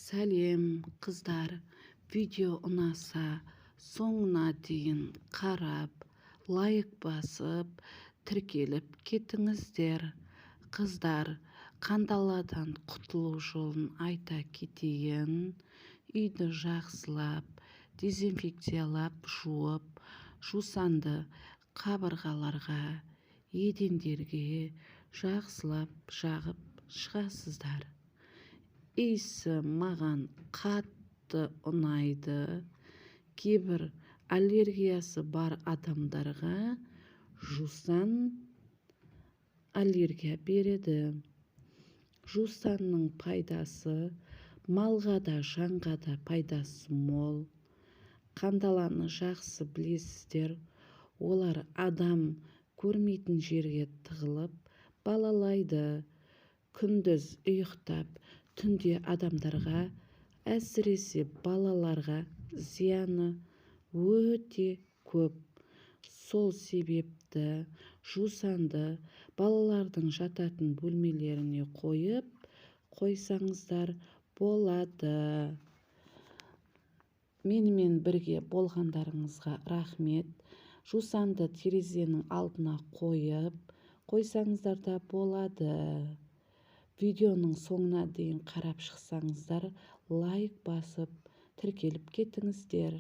Сәлем, қыздар! Видео ұнаса, соңына дейін қарап, лайк басып, тіркеліп кетіңіздер. Қыздар, қандаладан құтылу жолын айта кетейін. Үйді жақсылап дезинфекциялап жуып, жусанды қабырғаларға, едендерге жақсылап жағып шығасыздар. Иісі маған қатты ұнайды. Кейбір аллергиясы бар адамдарға жусан аллергия береді. Жусанның пайдасы малға да, жанға да пайдасы мол. Қандаланы жақсы білесіздер, олар адам көрмейтін жерге тығылып балалайды. Күндіз ұйықтап, түнде адамдарға, әсіресе балаларға зияны өте көп. Сол себепті жусанды балалардың жататын бөлмелеріне қойып қойсаңыздар болады. Менімен бірге болғандарыңызға рахмет. Жусанды терезенің алдына қойып қойсаңыздар да болады. Видеоның соңына дейін қарап шықсаңыздар, лайк басып, тіркеліп кетіңіздер.